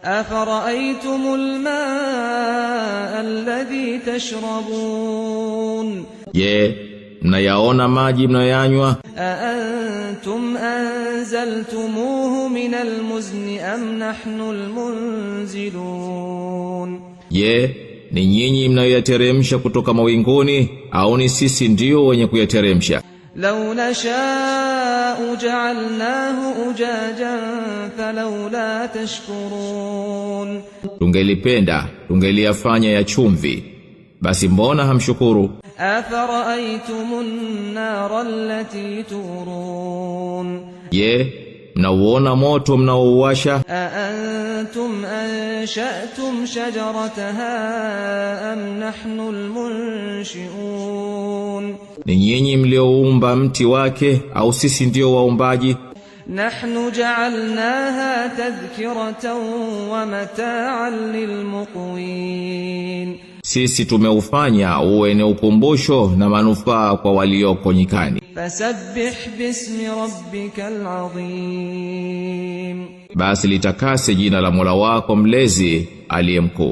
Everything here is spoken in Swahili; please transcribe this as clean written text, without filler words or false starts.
أفرأيتم الماء الذي تشربون؟ Je, mnayaona maji mnayoyanywa? أأنتم أنزلتموه من المزن أم نحن المنزلون؟ Je, ni nyinyi mnayoyateremsha kutoka mawinguni au ni sisi ndio wenye kuyateremsha? لو نشاء جعلناه أجاجا فلولا تشكرون. Tungelipenda, tungeliyafanya ya chumvi. Basi mbona hamshukuru? أفرأيتم النار التي تورون؟ Je, mnauona moto mnaouwasha? أأنتم أنشأتم شجرتها أم نحن المنشئون؟ Ni nyinyi mlioumba mti wake au sisi ndio waumbaji? نحن جعلناها تذكرة ومتاعا للمقوين. Sisi tumeufanya uwe ni ukumbusho na manufaa kwa walioko nyikani. فسبح باسم ربك العظيم. Basi litakase jina la Mola wako mlezi aliye mkuu.